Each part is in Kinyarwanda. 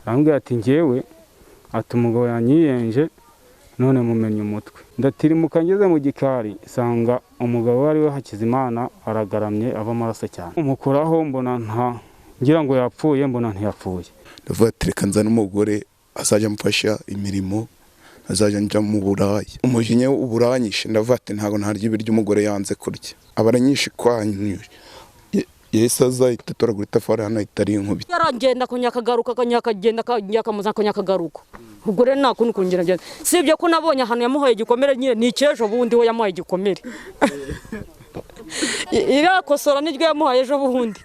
Arambwira ati njyewe ati umugabo yanyiyenje none mumenye umutwe. Ndatirimuka ngeze mu gikari nsanga umugabo wari we Hakizimana aragaramye ava amaraso cyane. Umukuraho mbona nta ngira ngo yapfuye, mbona ntiyapfuye. Ndavuga ati reka nzane umugore azajya amfasha imirimo, azajya njya mu buraya. Umujinya uburanyishe, ndavuga ati ntago ntarya ibiryo umugore yanze kurya. Abaranyishe kwanyuye. Yahise aza ahita atoragura itafari hano ahita arinkubita. Yaragenda akanyakagaruka, akanyakagenda, akanyakamuza, akanyakagaruka. Ubwo rero nta kundi kongera ngenda. Sibyo ko nabonye ahantu yamuhaye igikomere nyine ni icy'ejo bundi we yamuhaye igikomere. Irakosora niryo yamuhaye ejo bundi.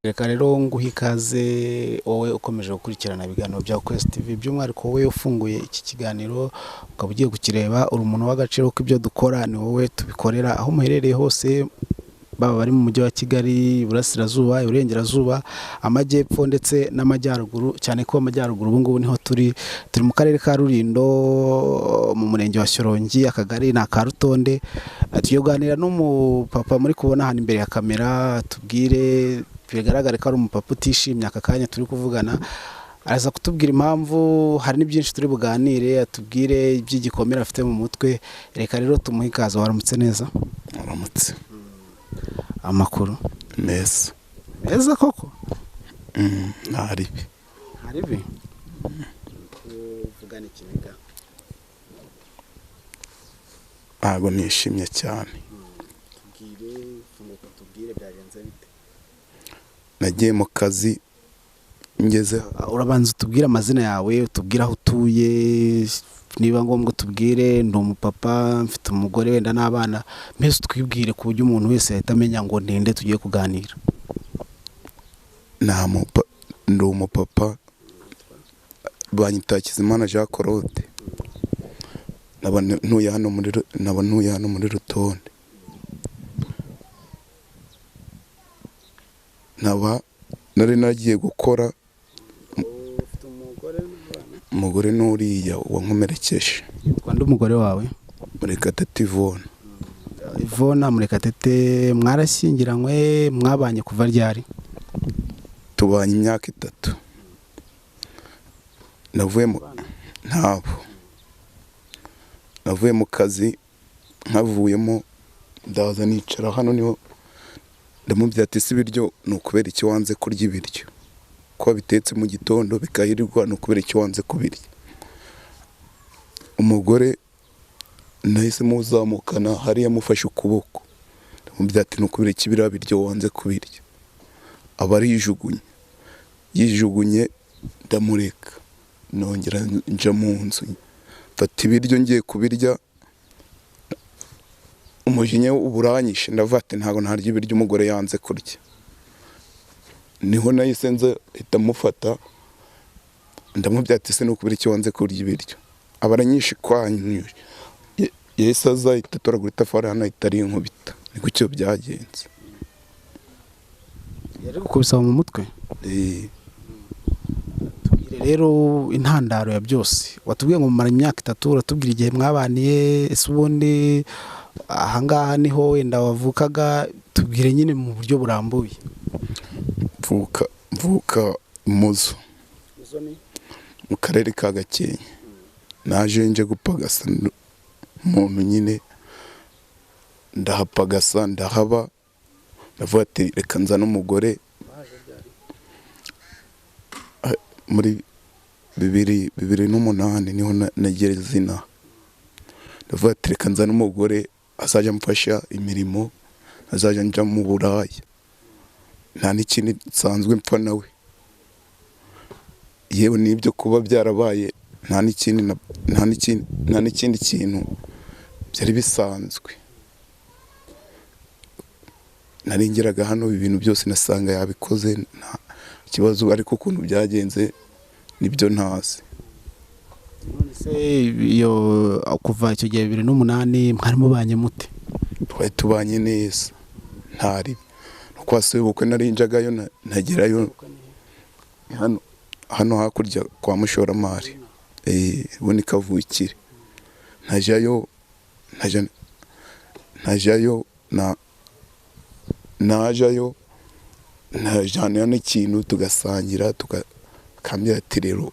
Reka rero nguhe ikaze wowe ukomeje gukurikirana ibiganiro bya Quest TV, by'umwihariko wowe ufunguye iki kiganiro ukaba ugiye kukireba, uri umuntu w'agaciro ko ibyo dukora ni wowe tubikorera aho muherereye hose, baba bari mu mujyi wa Kigali, Iburasirazuba, Iburengerazuba, Amajyepfo ndetse n'Amajyaruguru, cyane ko Amajyaruguru ubu ngubu niho turi mu karere ka Rulindo mu murenge wa Shyorongi, akagari ni aka Rutonde. Tugiye kuganira n'umupapa muri kubona hano imbere ya kamera, tubwire bigaragare ko ari umupapa utishimye aka kanya turi kuvugana. Araza kutubwira impamvu, hari n'ibyinshi turi buganire, atubwire iby'igikomere afite mu mutwe. Reka rero tumuhe ikaze. Waramutse neza? Waramutse. Amakuru meza. Meza koko? Ntaribi. Ntaribi? Kuvugana ikiniga. Ntago nishimye cyane. Tubwire, funguka tubwire byagenze bite? Nagiye mu kazi ngeze. Urabanza utubwire amazina yawe, utubwire aho utuye, niba ngombwa tubwire ndi umupapa mfite umugore wenda n'abana, mbese utwibwire ku buryo umuntu wese yahita amenya ngo ninde tugiye kuganira. Ndi umupapa, banyita Hakizimana Jean Claude, naba ntuye hano muri Rutonde. Naba nari nagiye gukora, umugore n'uriya wankomerekeje. Twande umugore wawe? Murekatete Yvonne. Yvonne Murekatete, mwarashyingiranywe, mwabanye kuva ryari? Tubanye imyaka 3. Navuye mu kazi, nkavuyemo ndaza nicara hano, niho ndamubwira ati si ibiryo ni ukubera iki wanze kurya ibiryo, ko bitetse mu gitondo bikahirirwa ni ukubera iki wanze kubirya. Umugore nahise muzamukana hariya amufashe ukuboko, ndamubwira ati ni ukubera iki biriya biryo wanze kubirya. Aba arijugunye, yijugunye ndamureka, nongera nja mu nzu mfata ibiryo ngiye kubirya. Umujinya uburanyishe, ndavuga ati ntago ntarya ibiryo umugore yanze kurya. Niho nahise nza ahita amufata, ndamubwira ati se ni ukubera iki wanze kurya ibiryo. Abaranyishe kwanyuye. Yahise aza ahita atoragura itafari hano ahita arinkubita. Ni gutyo byagenze. Yari gukubisa mu mutwe? Tubwire rero intandaro ya byose. Watubwiye ngo mumara imyaka 3, uratubwira igihe mwabaniye, ese ubundi ahangaha niho wenda wavukaga, tubwire nyine mu buryo burambuye. Mvuka Muzo mu karere ka Gakenke. Naje nje gupagasa umuntu nyine, ndahapagasa ndahaba, ndavuga ati reka nzane umugore. Muri 2008 niho nageze inaha. Ndavuga ati reka nzane umugore azajya amfasha imirimo, azajya njya mu buraya, nta n'ikindi nsanzwe mpfa nawe. Yewe n'ibyo kuba byarabaye nta n'ikindi kintu byari bisanzwe. Naringeraga hano ibintu byose nasanga yabikoze nta kibazo, ariko ukuntu byagenze nibyo ntazi. None se iyo kuva icyo gihe 2008 mwari mubanye mute? Twari tubanye neza, ntari kwa se ubukwe narinjagayo ntagerayo hano hakurya kwa mushoramari, ubundi kavukire ntajyayo Ntajyayo na najyayo ntajyana n'ikintu tugasangira tukambwira ati rero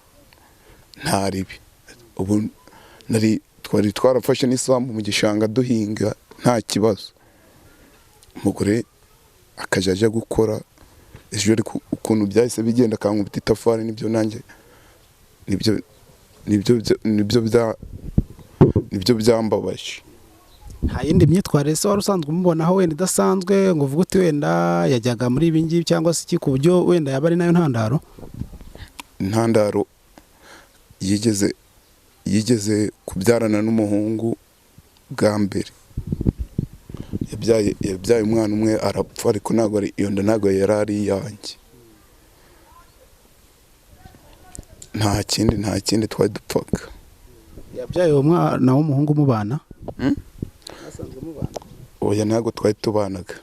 nta ribi. Ubu nari twari twarafashe n'isambu mu gishanga duhinga nta kibazo. Umugore akajya ajya gukora ejo ariko ukuntu byahise bigenda akankubita itafari nibyo nanjye nibyo byambabaje. Nta yindi myitwarire se wari usanzwe umubonaho wenda idasanzwe ngo uvuge uti wenda yajyaga muri ibi ngibi cyangwa se iki ku buryo wenda yaba ari nayo ntandaro? Intandaro yigeze kubyarana n'umuhungu bwa mbere. Yabyaye umwana umwe arapfa ariko ntabwo ari iyo nda ntabwo yari ari iyanjye. Nta kindi twari dupfaga. Yabyaye uwo mwana w'umuhungu mubana? Oya ntabwo twari tubanaga.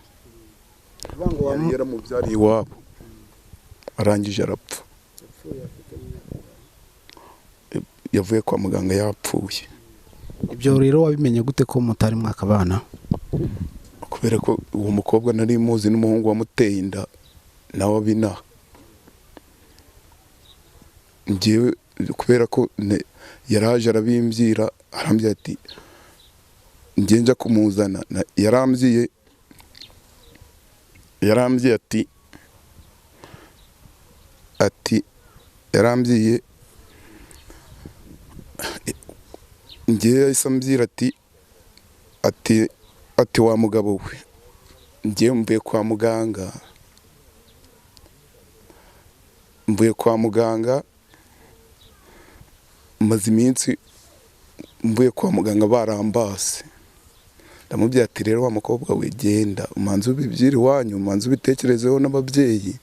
Yari yaramubyariye iwabo arangije arapfa. Yavuye kwa muganga yapfuye. Ibyo rero wabimenye gute ko mutari mwakabana? Kubera ko uwo mukobwa nari muzi n'umuhungu wamuteye inda nawe abina. Njyewe kubera ko yaraje arabimbwira arambwira ati njye nja kumuzana. Yarambwiye ati yarambwiye njye yahise ambwira ati wa mugabo we njye mvuye kwa muganga maze iminsi mvuye kwa muganga barambase. Ndamubwira ati rero wa mukobwa we genda umanze ubibyire iwanyu umanze ubitekerezeho n'ababyeyi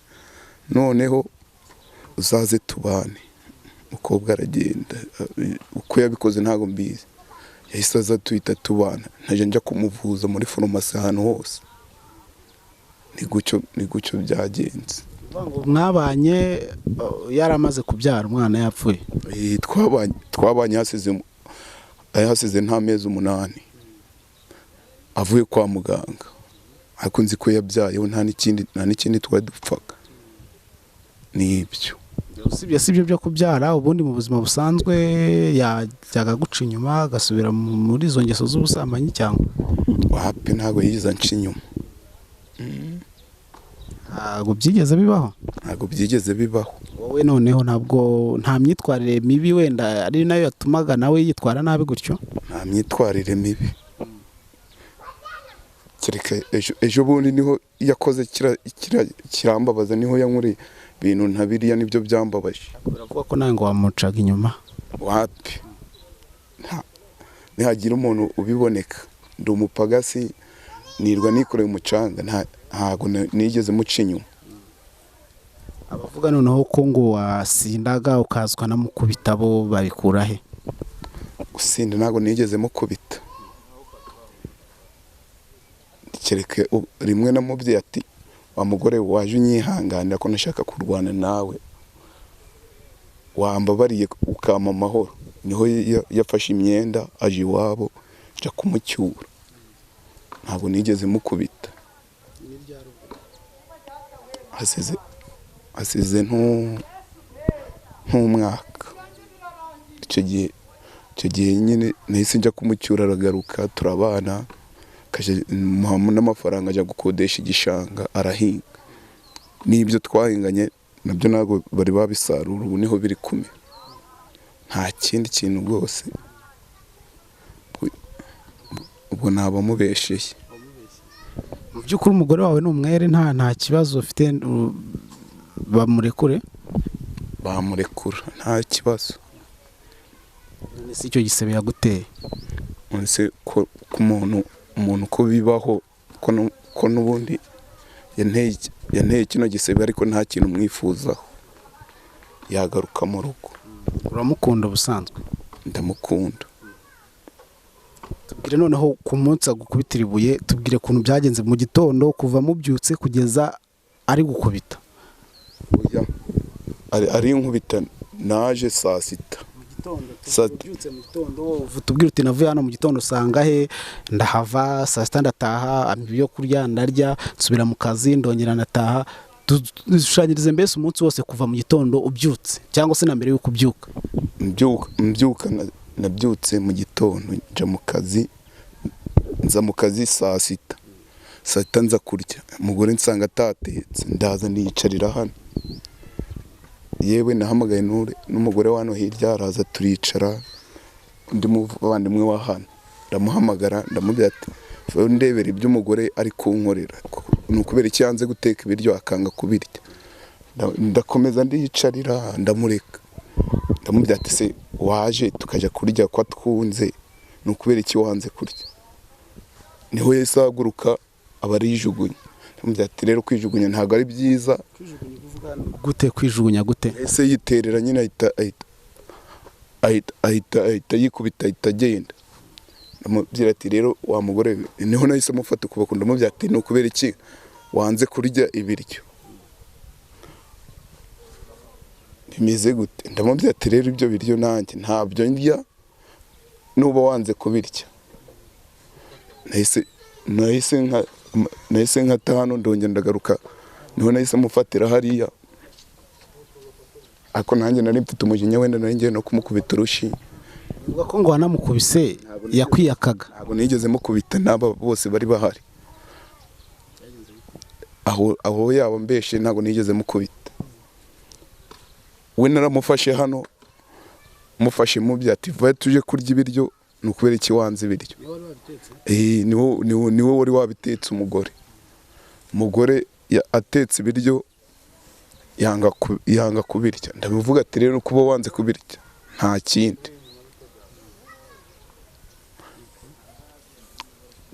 noneho uzaze tubane. Umukobwa aragenda uko yabikoze ntago mbizi. Yahise aza tuhita tubana ntajya njya kumuvuza muri farumasi ahantu hose. Ni gutyo byagenze. Mwabanye yaramaze kubyara umwana yapfuye? Twabanye hasize nta mezi 8 avuye kwa muganga. Ariko nzi ko yabyaye nta n'ikindi twari dupfaga. Ni ibyo. Usibye sibyo byo kubyara ubundi mu buzima busanzwe yajyaga guca inyuma agasubira muri izo ngeso z'ubusambanyi cyangwa? Wapi ntago yigeze anca inyuma. Ntabwo byigeze bibaho? Ntabwo byigeze bibaho. Wowe noneho ntabwo nta myitwarire mibi wenda ari nayo yatumaga nawe yitwara nabi gutyo? Nta myitwarire mibi. Kereka ejo bundi niho yakoze kirambabaza niho yankoreye ibintu ntabiriya nibyo byambabaje. Uravuga ko nawe ngo wamucaga inyuma? Wapi. Nihagira umuntu ubiboneka ndi umupagasi nirwa nikoreye umucanga ntago nigeze muca inyuma. Abavuga noneho ko ngo wasindaga ukazwa na mukubita bo babikura he? Gusinda ntago nigeze mukubita. Kereka rimwe namubwiye ati wa mugore waje unyihanganira ko nashaka kurwana nawe wambabariye ukampa amahoro. Niho yafashe imyenda aje iwabo nja kumucyura. Ntabwo nigeze mukubita. Hasize nk'umwaka. Icyo gihe nyine nahise njya kumucyura aragaruka turabana n'amafaranga ajya gukodesha igishanga arahinga. N'ibyo twahinganye nabyo ntabwo bari babisarura ubu niho biri kumera. Nta kindi kintu rwose ubwo naba mubesheye. Mu by'ukuri umugore wawe ni umwere nta kibazo ufite bamurekure? Bamurekura nta kibazo. None se icyo gisebe yaguteye? None se ko umuntu ko bibaho ko n'ubundi yanteye kino gisebe ariko nta kintu mwifuzaho yagaruka mu rugo. Uramukunda ubusanzwe? Ndamukunda. Tubwire noneho ku munsi agukubitira ibuye, tubwire ukuntu byagenze mu gitondo kuva mubyutse kugeza ari gukubita. Oya, ari inkubita naje saa 6. Ubyutse mu gitondo tubwira uti navuye hano mu gitondo usanga he, ndahava saa sita ndataha, ibyo kurya ndarya, nsubira mu kazi ndongera ndataha. Dushushanyirize mbese umunsi wose kuva mu gitondo ubyutse cyangwa se na mbere y'uko ubyuka. Mbyuka nabyutse mu gitondo nja mu kazi, nza mu kazi saa sita. Saa sita nza kurya, umugore nsanga atatetse, ndaza niyicarira hano. Yewe nahamagaye n'umugore wa hano hirya araza turicara, undi muvandimwe wa hano ndamuhamagara ndamubwira ati ndebera ibyo umugore ari kunkorera, ni ukubera iki yanze guteka ibiryo akanga kubirya. Ndakomeza ndiyicarira ndamureka, ndamubwira ati se waje tukajya kurya ko twunze, ni ukubera iki wanze kurya? Niho yahise ahaguruka aba arijugunya. Ndamubwira ati rero kwijugunya ntabwo ari byiza. Gute kwijugunya gute? Ese yiterera nyine ahita yikubita ahita agenda. Ndamubwira ati rero wa mugore, niho nahise mufata ukuboko ndamubwira ati ni ukubera iki wanze kurya ibiryo? Bimeze gute? Ndamubwira ati rero ibyo biryo nanjye ntabyo ndya nuba wanze kubirya. Nahise nkata hano ndongera ndagaruka, niho nahise mufatira hariya. Ako nanjye nari mfite umujinya wenda nari ngiye no kumukubita urushi. Uvuga ko ngo wanamukubise yakwiyakaga? Ntabwo nigeze mukubita, n'aba bose bari bahari. Aho yabo mbeshe ntabwo nigeze mukubita. We naramufashe hano, mufashe mubya ati vaye tuje kurya ibiryo, ni ukubera iki wanze ibiryo? Niwe wari wabitetse umugore. Umugore atetse ibiryo yanga kubirya. Ndabivuga ati rero kuba wanze kubirya nta kindi.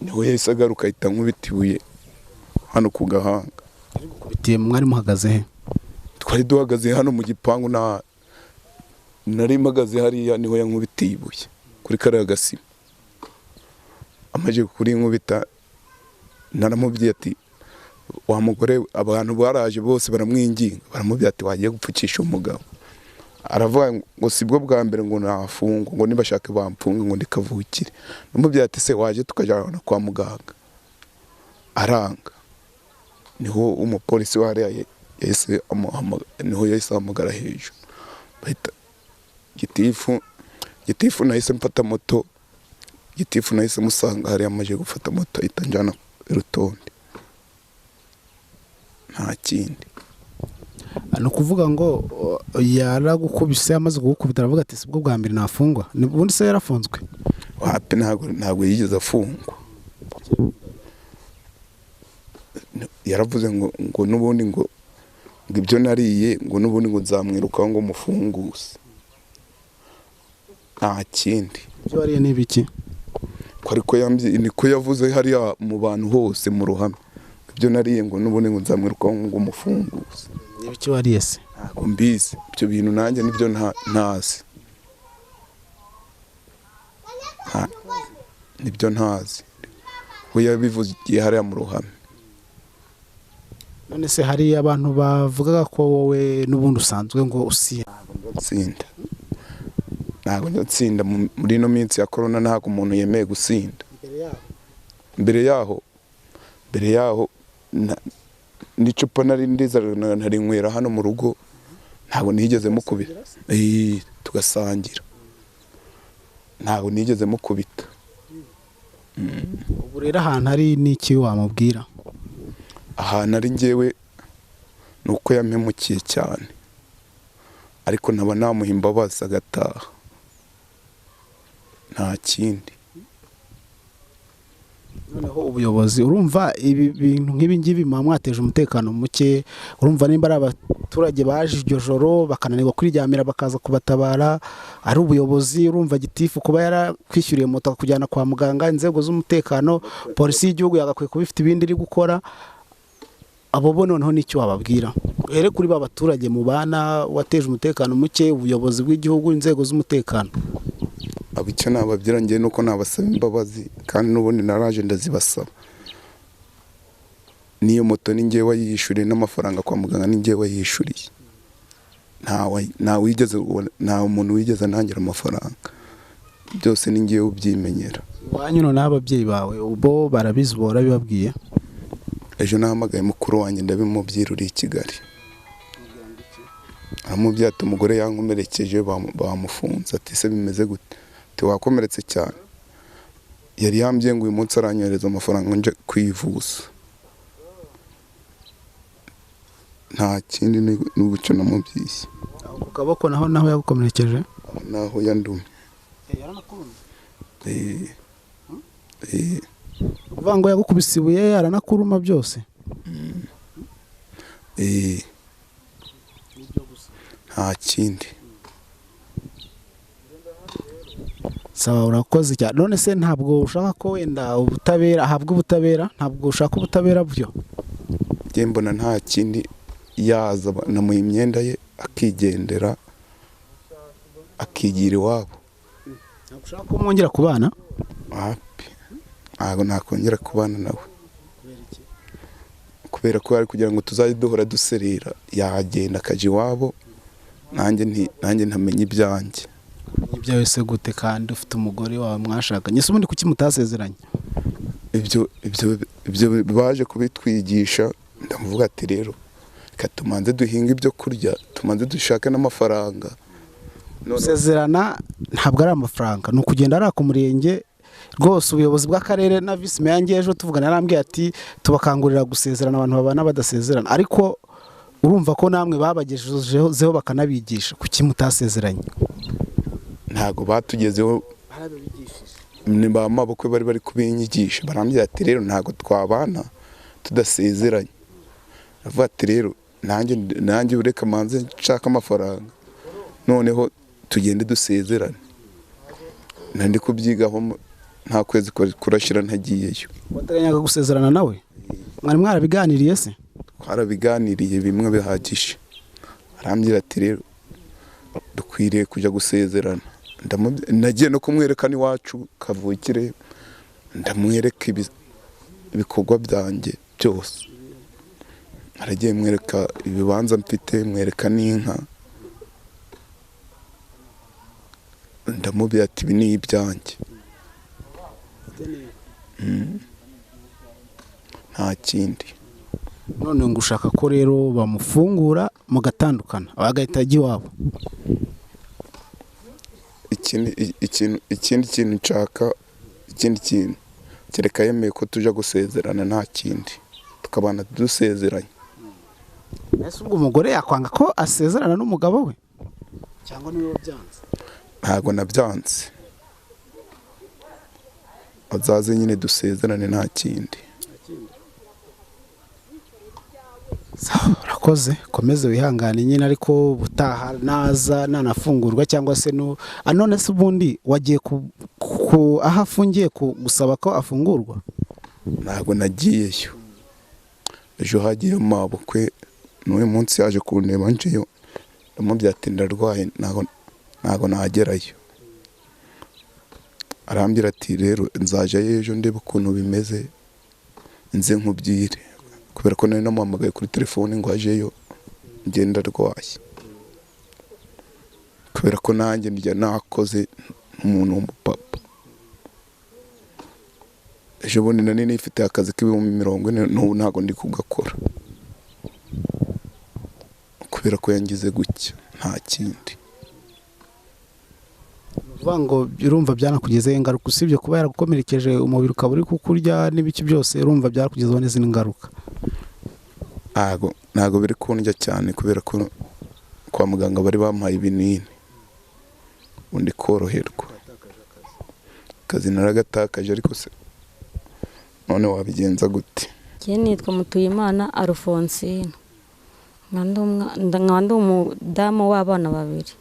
Niho yahise agaruka ahita ankubita ibuye hano ku gahanga. Bitiye mwari muhagaze he? Twari duhagaze hano mu gipangu, na nari mpagaze hariya, niho yankubitiye ibuye kuri kariya gasima. Amaze kuri nkubita naramubwiye ati wa mugore, abantu baraje bose baramwinginga, baramubwira ati wagiye gupfukisha umugabo. Aravuga ngo sibwo bwa mbere ngo nafungwa, ngo nibashake bamfunge ngo ndikavukire. Namubwira ati se waje tukajyana kwa muganga. Aranga. Niho umupolisi wari yahise amuhamagara, niho yahise ahamagara hejuru. Bahita gitifu nahise mfata moto, gitifu nahise musanga hari amaje gufata moto ahita anjyana Rutonde. Nta kindi. Ni ukuvuga ngo yaragukubise, amaze kugukubita aravuga ati sibwo bwa mbere nafungwa. Ubundi se yarafunzwe? Wapi, ntabwo yigeze afungwa. Yaravuze ngo n'ubundi ngo ibyo nariye ngo n'ubundi ngo nzamwirukaho ngo mufunguse. Nta kindi. Ibyo wariye ni ibiki? Ko ariko yambye, niko yavuze hariya mu bantu hose mu ruhame. Ibyo nariye ngo n'ubundi ngo nzamwirukaho ngo mufunguse. Ibiki wariye se? Ntabwo mbizi ibyo bintu nanjye nibyo ntazi. Nibyo ntazi. We yabivugiye hariya mu ruhame. None se hari abantu bavugaga ko wowe n'ubundi usanzwe ngo usinda? Ntabwo ndatsinda muri ino minsi ya corona, ntabwo umuntu yemeye gusinda. Mbere yaho n'icupa nari ndiza narinywera hano mu rugo, ntabwo nigeze mukubita. Tugasangira. Ntabwo nigeze mukubita. Ubu rero ahantu ari n'iki wamubwira? Ahantu ari njyewe nuko yampemukiye cyane, ariko nkaba namuha imbabazi agataha. Nta kindi. Noneho ubuyobozi, urumva ibi bintu nk'ibi ngibi mwateje umutekano muke, urumva nimba ari abaturage baje iryo joro bakananirwa kwiryamira bakaza kubatabara, ari ubuyobozi, urumva gitifu kuba yarakwishyuriye moto akakujyana kwa muganga, inzego z'umutekano, polisi y'igihugu yagakwiye kuba ifite ibindi iri gukora. Abo bo noneho n'icyo wababwira? Uhere kuri ba baturage mubana wateje umutekano muke, ubuyobozi bw'igihugu, inzego z'umutekano. Icyo nababwira njye nuko nabasaba imbabazi, kandi n'ubundi naraje ndazibasaba. Niyo moto ni njye wayishyuriye, n'amafaranga kwa muganga ni njye wayishyuriye. Nta muntu wigeze antangira amafaranga, byose ni ngiye ubyimenyera. Iwanyu noneho ababyeyi bawe bo barabizi, barabibabwiye? Ejo nahamagaye mukuru wanjye ndabimubwira uri i Kigali, aramubwira ati umugore yankomerekeje bamufunze. Ati se bimeze gute? Ati wakomeretse cyane. Yari yambwiye ngo uyu munsi aranyohereza amafaranga nje kwivuza, nta kindi n'ubucyo namubwiye. Ku kaboko naho yagukomerekeje? Naho yandumye. Uvuga ngo yagukubise ibuye aranakuruma byose? Nta kindi. Sawa, urakoze cyane. None se ntabwo ushaka ko wenda ubutabera ahabwa ubutabera? Ntabwo ushaka ubutabera byo? Njye mbona nta kindi, yaza namuha imyenda ye akigendera, akigira iwabo. Ntabwo ushaka ko mwongera kubana? Wapi, ntabwo nakongera kubana nawe, kubera ko ari kugira ngo tuzajye duhora duserera. Yagenda akajya iwabo, nanjye ntamenya ibyanjye. Ibyawe se gute kandi ufite umugore wawe mwashakanye? Ese ubundi kuki mutasezeranye? Ibyo baje kubitwigisha, ndamuvuga ati rero reka tumanze duhinge ibyo kurya, tumanze dushake n'amafaranga. Gusezerana ntabwo ari amafaranga, ni ukugenda ari ku murenge rwose. Ubuyobozi bw'akarere na visi meya ejo tuvugana yarambwiye ati tubakangurira gusezerana, abantu babana badasezerana, ariko urumva ko namwe babagejejeho bakanabigisha, kuki mutasezeranye? Ntabwo batugezeho, ni ba mabukwe bari kubinyigisha, barambwira ati rero ntabwo twabana tudasezeranye. Avuga ati rero nanjye ureka manze nshaka amafaranga, noneho tugende dusezerane. Nandi kubyigaho nta kwezi kurashira ntagiyeyo. Wateganyaga gusezerana nawe? Mwari mwarabiganiriye se? Twarabiganiriye bimwe bihagije. Arambwira ati rero dukwiriye kujya gusezerana. Nagiye no kumwereka n'iwacu kavukire, ndamwereka ibikorwa byanjye byose. Aragiye mwereka ibibanza mfite, mwereka n'inka, ndamubwira ati ibi ni ibyanjye, nta kindi. None ngo ushaka ko rero bamufungura mugatandukana bagahita ajya iwabo? Ikindi kintu nshaka, ikindi kintu kereka yemeye ko tuja gusezerana, nta kindi, tukabana dusezeranye. Ese ubwo umugore yakwanga ko asezerana n'umugabo we cyangwa niwe wabyanze? Ntabwo nabyanze, azaze nyine dusezerane, nta kindi. Urakoze, komeze wihangane nyine, ariko ubutaha naza nanafungurwa cyangwa se none se ubundi wagiye ku aho afungiye gusaba ko afungurwa? Ntabwo nagiyeyo, ejo hagiye mabukwe, n'uyu munsi yaje kundeba njeyo, ndamubwira ati ndarwaye ntabwo nagerayo. Arambwira ati rero nzajyayo ejo ndebe ukuntu bimeze nze nkubwire, kubera ko nari namuhamagaye kuri telefone ngo ajeyo, ngenda arwaye, kubera ko nanjye ndya nakoze umuntu w'umupapa. Ejo bundi nari nifite akazi k'40,000, n'ubu ntabwo ndi kugakora kubera ko yangize gutya, nta kindi. Uvuga ngo urumva byanakugezeho ingaruka, usibye kuba yaragukomerekeje umubiri ukaba uri kukurya n'ibiki byose, urumva byarakugezeho n'izindi ngaruka? Ntabwo biri kundya cyane, kubera ko kwa muganga bari bampaye ibinini undi koroherwa. Akazi naragatakaje, ariko se none wabigenza gute? Njye nitwa Mutuyimana Alphonsine, nkaba ndi umudamu w'abana babiri,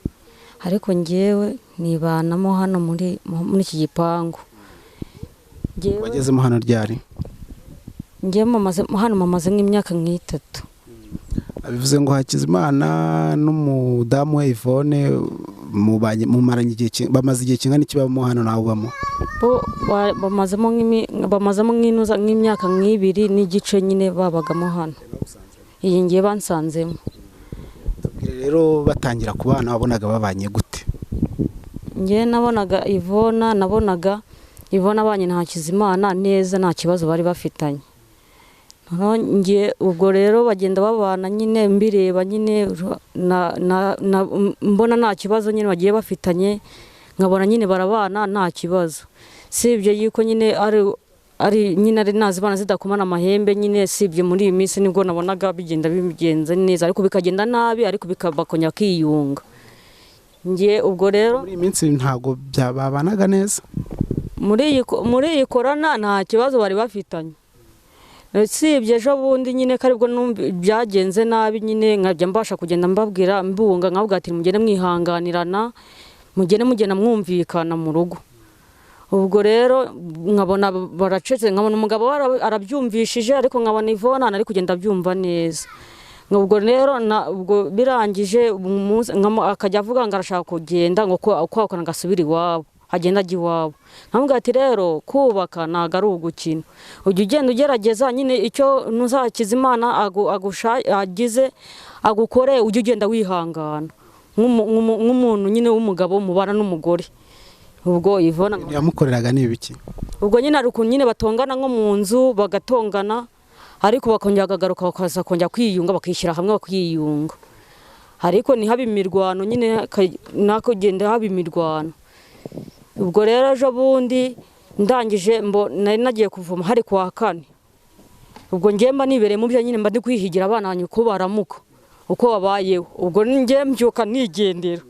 ariko njyewe nibanamo hano muri iki gipangu. Wagezemo hano ryari? Njyewe hano mamaze nk'imyaka nk'itatu. Bivuze ngo Hakizimana n'umudamu we Yvonne mumaranye igihe, bamaze igihe kingana iki babamo hano nawe ubamo? Bo bamazemo nk'imyaka nk'ibiri n'igice nyine babagamo hano. Iyi ngiye bansanzemo. Rero batangira kubana wabonaga babanye gute? Njye nabonaga Ivona, nabonaga Ivona abanye na Hakizimana neza, nta kibazo bari bafitanye. Nge ubwo rero bagenda babana nyine mbireba nyine mbona nta kibazo nyine bagiye bafitanye, nkabona nyine barabana nta kibazo. Sibye yuko nyine ari nyine ari nazibana zidakomana amahembe nyine, sibye muri iyi minsi nibwo nabonaga bigenda bigenze neza, ariko bikagenda nabi, ariko bikabakonya kiyunga. Nge ubwo rero muri iyi minsi ntago byababanaga neza. Muri iyi korona nta kibazo bari bafitanye. Sibye ejo bundi nyine karibwo byagenze nabi nyine, nkajya mbasha kugenda mbabwira mbunga nkabwira ati mugende mwihanganirana, mugende mugenda mwumvikana mu rugo. Ubwo rero nkabona baracetse, nkabona umugabo arabyumvishije, ariko nkabona Ivona ari kugenda abyumva neza. Ubwo rero ubwo birangije akajya avuga ngo arashaka kugenda ngo kwahukana agasubira iwabo, agenda ajya iwabo. Nkamubwira ati rero kubaka ntago ari ugukina, ujya ugenda ugerageza nyine icyo Hakizimana agize agukore, ujya ugenda wihangana nk'umuntu nyine w'umugabo mubana n'umugore. Ubwo Ivona yamukoreraga ni ibiki? Ubwo nyine ari ukuntu nyine batongana nko mu nzu bagatongana, ariko bakongera bakagaruka bakaza kongera kwiyunga, bakishyira hamwe bakiyunga. Ariko ni haba imirwano nyine, nakugenda haba imirwano. Ubwo rero ejo bundi ndangije nari nagiye kuvoma hari kwa kane. Ubwo ngiye mba nibereye mu byo nyine, mba ndi kwihigira abana banjye uko baramuka, uko babayeho. Ubwo ngiye mbyuka nigendera.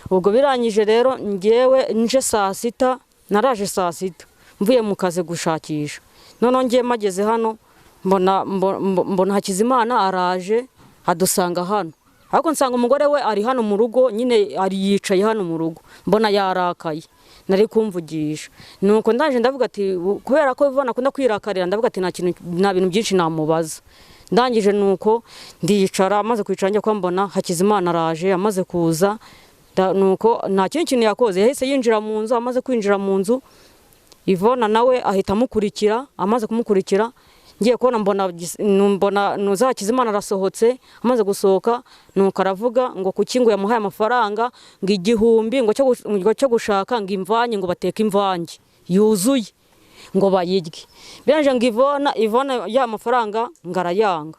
Ubwo birangije rero ngewe nje saa sita, naraje saa sita mvuye mu kazi gushakisha. Noneho ngiye mageze hano mbona Hakizimana araje adusanga hano, ariko nsanga umugore we ari hano mu rugo nyine, ari yicaye hano mu rugo, mbona yarakaye, nari kumvugisha. Nuko ndaje ndavuga ati kubera ko Ivona akunda kwirakarira, ndavuga ati nta bintu byinshi namubaza. Ndangije nuko ndiyicara, amaze kwicara njya kwambona Hakizimana araje, amaze kuza nuko nta kindi kintu yakoze, yahise yinjira mu nzu. Amaze kwinjira mu nzu Ivona nawe ahita amukurikira, amaze kumukurikira ngiye kubona mbona nuza Hakizimana arasohotse. Amaze gusohoka nuko aravuga ngo kuki ngo yamuhaye amafaranga ngo 1000 ngo cyo gushaka ngo imvange, ngo bateke imvange yuzuye ngo bayirye. Biranje ngo Ivona ya mafaranga ngarayanga.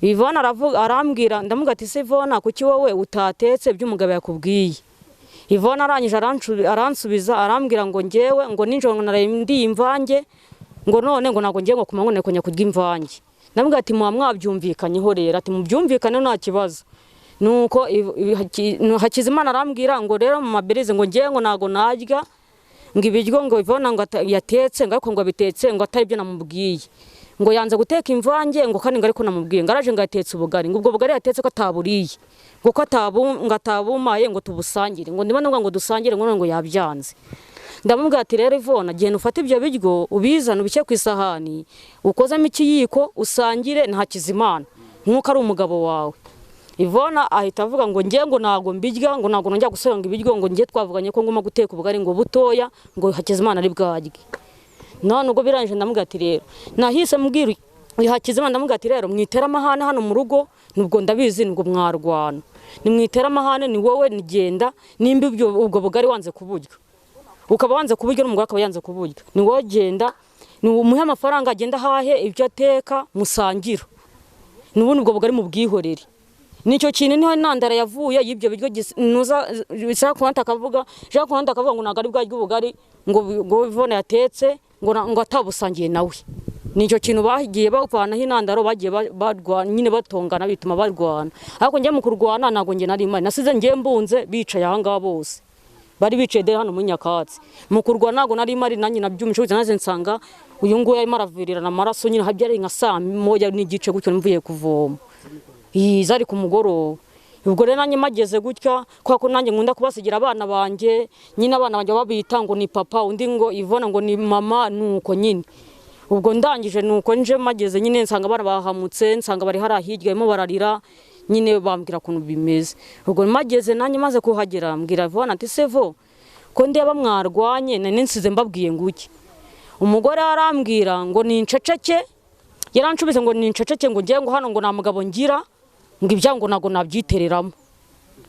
Ivona aravuga arambwira, ndamuga ati se Ivona kuki wowe utatetse ibyo umugabo yakubwiye? Ivona arangije aransubiza arambwira ngo ngewe ngo ninjoro naraye ndi imvange, ngo none ngo nago ngiye ngo kumanywa none konya kurya imvange. Ndamuga ati muba mwabyumvikanyeho rero, ati mubyumvikane nta kibazo. Nuko Hakizimana arambwira ngo rero mu maberize ngo ngiye ngo nago narya ngo ibiryo ngo Ivona ngo yatetse, ngo ariko ngo bitetse ngo atari byo namubwiye, ngo yanze guteka imvange ngo kandi ngo ariko namubwiye ngo araje ngo yatetse ubugari, ngo ubwo bugari yatetse ko ataburiye, ngo ko atabumaye ngo tubusangire, ngo ndimo ngo dusangire, ngo none ngo yabyanze. Ndamubwira ati rero Ivona genda ufate ibyo biryo ubizane ubishyire ku isahani ukozemo ikiyiko usangire na Hakizimana nkuko ari umugabo wawe. Ivona ahita avuga ngo ngiye ngo nago mbirya, ngo nago nongera gusonga ibiryo, ngo ngiye twavuganye ko ngoma guteka ubugari ngo butoya ngo Hakizimana ari bwarye. None ubwo birangije ndamubwira ati rero nahise mbwira Hakizimana, ndamubwira ati rero mwitera amahane hano mu rugo, nubwo ndabizi nubwo mwarwana, nimwitera amahane ni wowe nigenda, nimba ubwo bugari wanze kuburya ukaba wanze kuburya n'umugore akaba yanze kuburya, ni wowe genda ni umuhe amafaranga agenda ahahe ibyo ateka musangira, n'ubundi ubwo bugari mubwihorere. Nicyo kintu niho intandaro yavuye y'ibyo biryo nuza Jean Claude akavuga ngo ntago ari bwarya ubugari ngo Ivona yatetse ngo atabusangiye nawe. Nicyo kintu bagiye bavanaho intandaro, bagiye barwana nyine batongana bituma barwana. Ariko njye mu kurwana ntago njye nari imari, nasize njye mbunze bicaye aha ngaha bose bari bicaye de hano mu nyakatsi. Mu kurwana ntago nari imari nanjye nabyumvise naze nsanga uyu nguyu arimo aravirirana amaraso nyine, habyari nka saa 1:30 gutyo mvuye kuvoma. Zari ku mugoroba. Ubwo rero nanjye mageze gutya kwa ko nanjye nkunda kubasigira abana banjye nyine, abana banjye babita ngo ni papa, undi ngo Ivona ngo ni mama, nuko nyine. Ubwo ndangije nuko nje mageze nyine nsanga abana bahamutse, nsanga bari hari hirya barimo bararira nyine, bambwira kuntu bimeze. Ubwo mageze nanjye maze kuhagera mbwira Ivona ati sevo ko ndeba mwarwanye nane nsize mbabwiye nguki. Umugore arambwira ngo ni inceceke, yaranshubise ngo ni inceceke, ngo ngiye ngo hano ngo nta mugabo ngira, ngo ibyango nago nabyitereramo.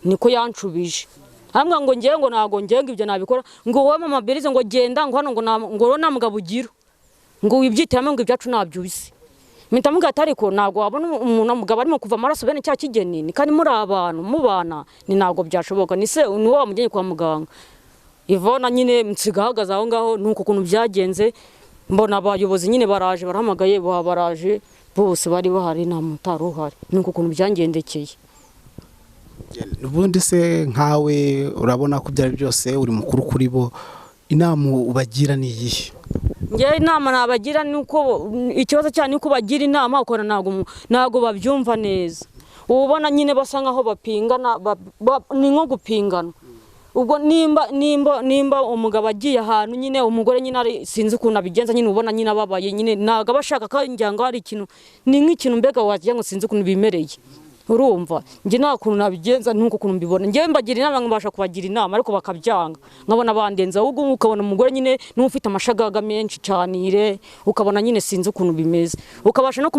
Niko yanshubije arambwira ngo ngewe ngo ntago ngewe ngo ibyo nabikora, ngo wowe mama Berize ngo genda ngo hano ngo ngo nta mugabo ugira, ngo wibyitiramo ngo ibyacu ntabyo uzi. Mpita mubwira ati ariko ntabwo wabona umuntu mugabo arimo kuva amaraso bene cya kigeni, ni kandi muri abantu mubana, ni ntabwo byashoboka, ni se ni wowe wamujyanye kwa muganga. Ivona nyine nsiga ahagaze aho ngaho, nuko ukuntu byagenze mbona abayobozi nyine baraje barahamagaye, baraje bose bari bahari nta mutari uhari, nuko ukuntu byangendekeye. Ubundi se nkawe urabona ko byari byose uri mukuru kuri bo, inama ubagira ni iyihe? Ngewe inama nabagira ni uko ikibazo cyane ni uko bagira inama ukora ntago babyumva neza. Ubona nyine basa nkaho bapingana, ni nko gupingana. Ubwo nimba umugabo agiye ahantu nyine umugore nyine ari sinzi ukuntu abigenza nyine, ubona nyine ababaye nyine ntago abashaka ko ngira ngo hari ikintu, ni nk'ikintu mbega wagira ngo sinzi ukuntu bimereye. Urumva njye nta kuntu nabigenza nuko kuntu mbibona. Njye mbagira inama nkabasha kubagira inama ariko bakabyanga, nkabona bandenza. Ahubwo ukabona umugore nyine n'ufite amashagaga menshi cyane, ukabona nyine sinzi ukuntu bimeze, ukabasha no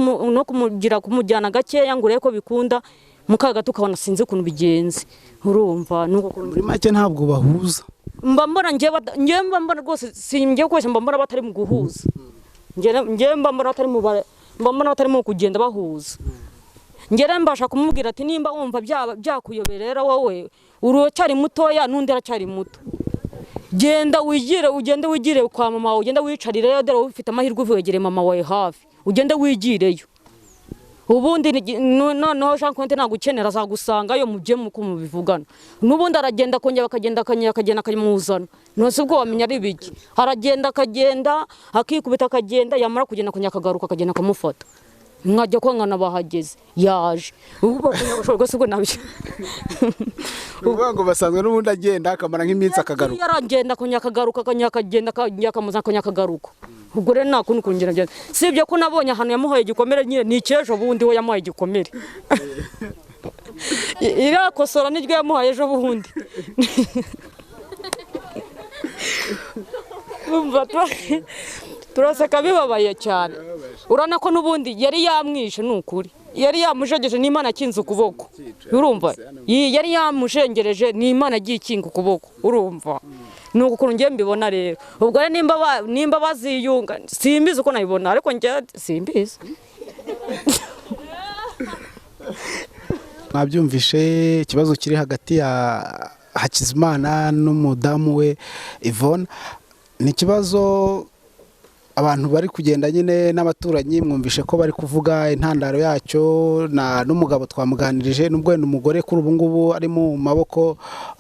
kumugira kumujyana gakeya ngo urebe ko bikunda, mukaga tukabona sinzi ukuntu bigenze. Urumva nuko kuntu muri make ntabwo bahuza. Mba mbona njye mba mbona rwose singiye koshya, mba mbona batari mu guhuza. Njye mba mbona batari mu mba mbona batari mu kugenda bahuza. Ngera mbasha kumubwira ati nimba wumva byakuyoberera wowe uracyari mutoya n'undi aracyari muto, genda wigire, ugende wigire kwa mama wawe, ugende wicarireyo, dore ufite amahirwe uvegere mama wawe hafi, ugende wigireyo. Ubundi noneho Jean Quentin nagukenera azagusangayo mujye muko mubivugana. N'ubundi aragenda akongera akagenda akagenda akamuzana, none ubwo wamenya ari biki? Aragenda akagenda akikubita akagenda, yamara kugenda akongera akagaruka akagenda akamufata, nkajya kwangana bahageze yaje. Ubu bakunyabashobora ubwo nabyo uvuga ngo basanzwe n'ubundi agenda akamara nk'iminsi akagaruka, yaragenda akongera akagaruka akagenda akamuzana akongera akagaruka. Ubwo rero nta kundi kongera agenda, sibyo ko nabonye ahantu yamuhaye igikomere nyine ni icy'ejo bundi we yamuhaye igikomere irakosora niryo yamuhaye ejo bundi. Turaseka bibabaye cyane. Urana ko n'ubundi yari yamwishe, ni ukuri yari yamushengeje n'Imana akinze ukuboko. Urumva yari yamushengereje n'Imana agiye ikinga ukuboko. Urumva ni ukuntu ngiye mbibona rero. Ubwo rero nimba baziyunga simbizi uko nabibona, ariko njye simbizi. Mwabyumvishe ikibazo kiri hagati ya Hakizimana n'umudamu we Yvonne, ni ikibazo abantu bari kugenda nyine n'abaturanyi mwumvishe ko bari kuvuga intandaro yacyo, na n'umugabo twamuganirije, nubwo wenda umugore kuri ubu ngubu ari mu maboko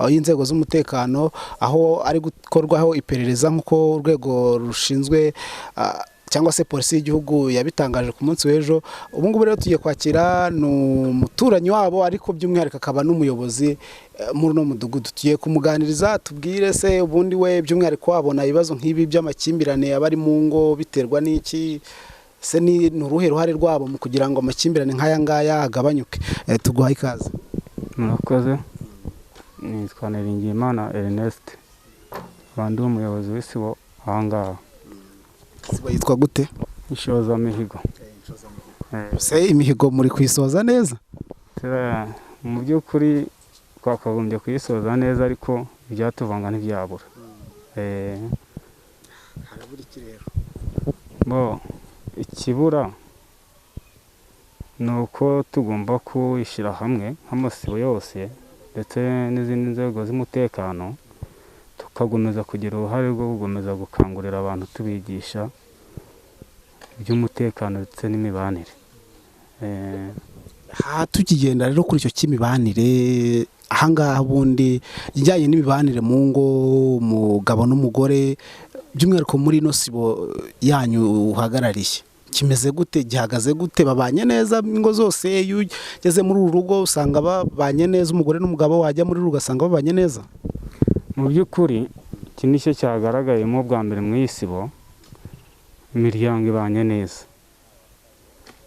y'inzego z'umutekano, aho ari gukorwaho iperereza nk'uko urwego rushinzwe cyangwa se polisi y'igihugu yabitangaje ku munsi w'ejo. Ubu ngubu rero tugiye kwakira n'umuturanyi wabo, ariko by'umwihariko akaba n'umuyobozi muri uno mudugudu. Tugiye kumuganiriza tubwire se ubundi we by'umwihariko wabona ibibazo nk'ibi by'amakimbirane abari mu ngo biterwa n'iki, se ni uruhe ruhare rwabo mu kugira ngo amakimbirane nk'aya ngaya agabanyuke. Tuguhaye ikaze. Murakoze. Nitwa Niringiyimana Ernest, abandi umuyobozi w'isibo aha ngaha. Isibo yitwa gute? Inshozamihigo. Se imihigo muri kuyisoza neza? Mu by'ukuri twakagombye kuyisoza neza, ariko ibyatuvanga ntibyabura. Harabura iki rero? Bo ikibura ni uko tugomba kwishyira hamwe nk'amasibo yose ndetse n'izindi nzego z'umutekano, tukakomeza kugira uruhare rwo gukomeza gukangurira abantu tubigisha iby'umutekano ndetse n'imibanire. Tukigenda rero kuri icyo cy'imibanire, ahangaha ubundi ijyanye n'imibanire mu ngo, umugabo n'umugore, by'umwihariko muri ino sibo yanyu uhagarariye, kimeze gute, gihagaze gute? Babanye neza ingo zose? Iyo ugeze muri uru rugo usanga babanye neza, umugore n'umugabo, wajya muri uru ugasanga babanye neza? Mu by'ukuri iki nicyo cyagaragayemo bwa mbere mu isibo, imiryango ibanye neza,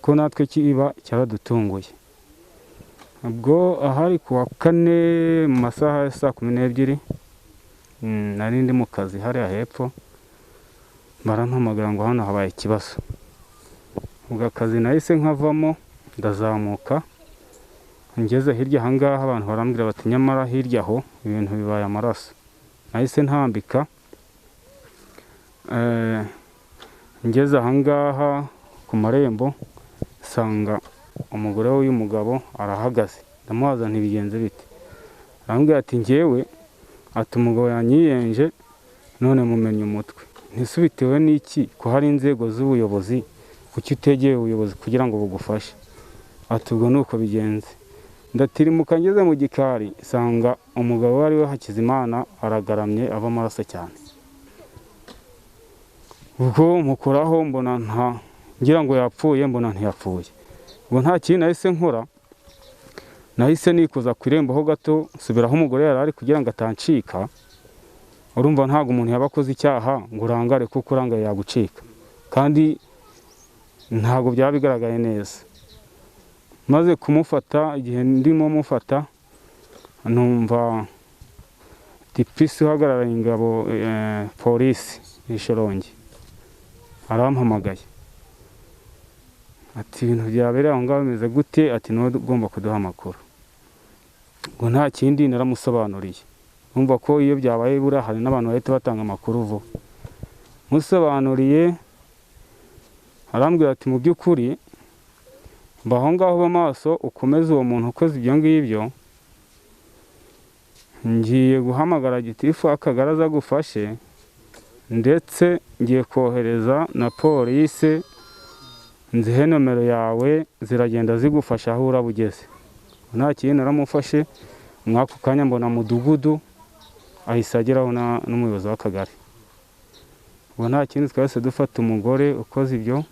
ko natwe kiba cyaradutunguye. Ubwo ahari ku wa kane mu masaha ya saa 12 nari ndi mu kazi hariya hepfo, barampamagara ngo hano habaye ikibazo. Ubwo akazi nahise nkavamo ndazamuka, Ngeze hirya aha ngaha abantu barambwira bati nyamara hirya aho ibintu bibaye amaraso. Nahise ntambika, ngeze aha ngaha ku marembo nsanga umugore w'uyu mugabo arahagaze. Ndamubaza nti bigenze bite? Arambwira ati njyewe, ati umugabo yanyiyenje none mumennye umutwe. Ntisubitewe n'iki ko hari inzego z'ubuyobozi, kuki utegeye ubuyobozi kugira ngo bugufashe? Ati ubwo nuko bigenze. Ndatirimuka ngeze mu gikari nsanga umugabo wari we Hakizimana aragaramye ava amaraso cyane. Ubwo mukoraho mbona nta ngira ngo yapfuye, mbona ntiyapfuye. Ubwo nta kintu nahise nkora, nahise nikoza ku irembo ho gato nsubiraho umugore yari ari kugira ngo atancika. Urumva ntabwo umuntu yaba akoze icyaha ngo urangare, kuko urangaye yagucika, kandi ntabwo byaba bigaragaye neza. Maze kumufata, igihe ndimo mufata numva dipisi uhagarariye ingabo polisi Ishorongi arampamagaye ati ibintu byabereye aho ngaho bimeze gute? Ati niwe ugomba kuduha amakuru. Ngo nta kindi naramusobanuriye. Urumva ko iyo byabaye buriya hari n'abantu bahita batanga amakuru vuba. Musobanuriye arambwira ati mu by'ukuri mba aho ngaho amaso ukomeze uwo muntu ukoze ibyo ngibyo, ngiye guhamagara gitifu akagara agufashe, ndetse ngiye kohereza na polisi nzihe nomero yawe ziragenda zigufasha aho uraba ugeze. Nta kintu naramufashe, mwako kanya mbona mudugudu ahise ageraho n'umuyobozi w'akagari. Ubwo nta kintu twahise dufata umugore ukoze ibyo,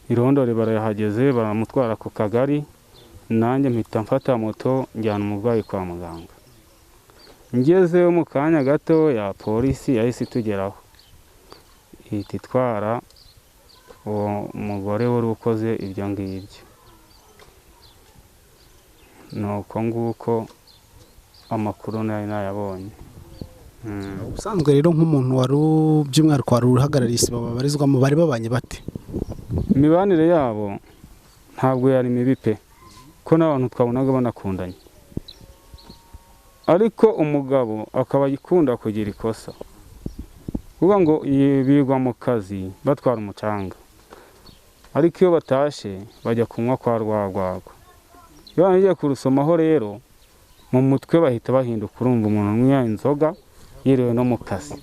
irondore barahageze baramutwara ku kagari, nanjye mpita mfata moto njyana umurwayi kwa muganga. Ngezeyo mu kanya gato ya polisi yahise itugeraho, ihita itwara uwo mugore wari ukoze ibyo ngibyo. Nuko nguko amakuru nari nayabonye. Ubusanzwe rero nk'umuntu wari by'umwihariko wari uhagarariye isibo babarizwamo, bari babanye bate? Imibanire yabo ntabwo yari mibi pe, ko n'abantu twabonaga banakundanye, ariko umugabo akaba akunda kugira ikosa, kuvuga ngo bigwa mu kazi batwara umucanga, ariko iyo batashe bajya kunywa kwa rwagwagwa. Iyo bagiye kurusomaho rero mu mutwe bahita bahinduka, urumva umuntu unywa inzoga yiriwe no mu kazi.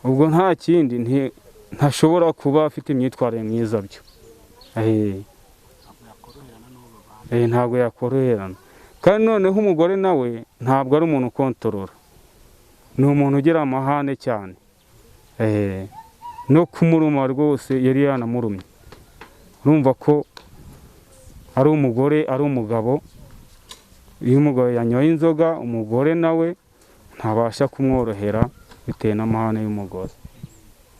Ubwo nta kindi ntashobora kuba afite imyitwarire myiza byo. Ntabwo yakoroherana. Kandi noneho umugore nawe ntabwo ari umuntu ukontorora, ni umuntu ugira amahane cyane. No kumuruma rwose yari yanamurumye. Urumva ko ari umugore ari umugabo, iyo umugabo yanyoye inzoga umugore nawe ntabasha kumworohera bitewe n'amahane y'umugore.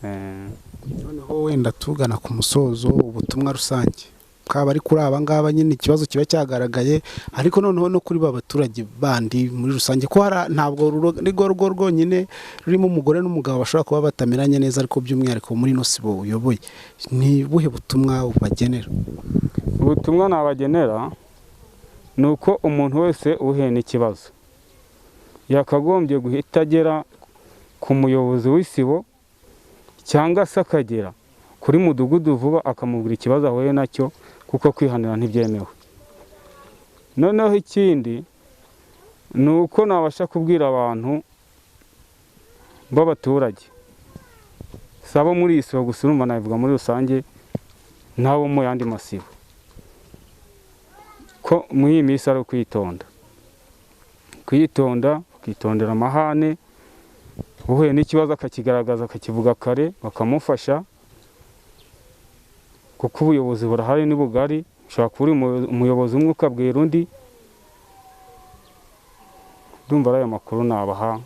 Noneho wenda tugana ku musozo, ubutumwa rusange kaba ari kuri aba ngaba nyine ikibazo kiba cyagaragaye, ariko noneho no kuri ba baturage bandi muri rusange, ko ntabwo urugo rwonyine rurimo umugore n'umugabo bashobora kuba batameranye neza, ariko by'umwihariko muri ino sibo uyoboye, ni buhe butumwa ubagenera? Ubutumwa nabagenera ni uko umuntu wese uhuye n'ikibazo yakagombye guhita agera ku muyobozi w'isibo cyangwa se akagera kuri mudugudu vuba akamubwira ikibazo ahuye nacyo, kuko kwihanira ntibyemewe. Noneho ikindi ni uko nabasha kubwira abantu b'abaturage, sabo muri isibo gusa, urumva nabivuga muri rusange n'abo mu yandi masibo, ko muri iyi minsi ari ukwitonda, kwitonda, bakitondera amahane, uhuye n'ikibazo akakigaragaza akakivuga kare bakamufasha, kuko ubuyobozi burahari ni bugari, ushobora kuba uri umuyobozi umwe ukabwira undi. Ndumva ari ayo makuru nabaha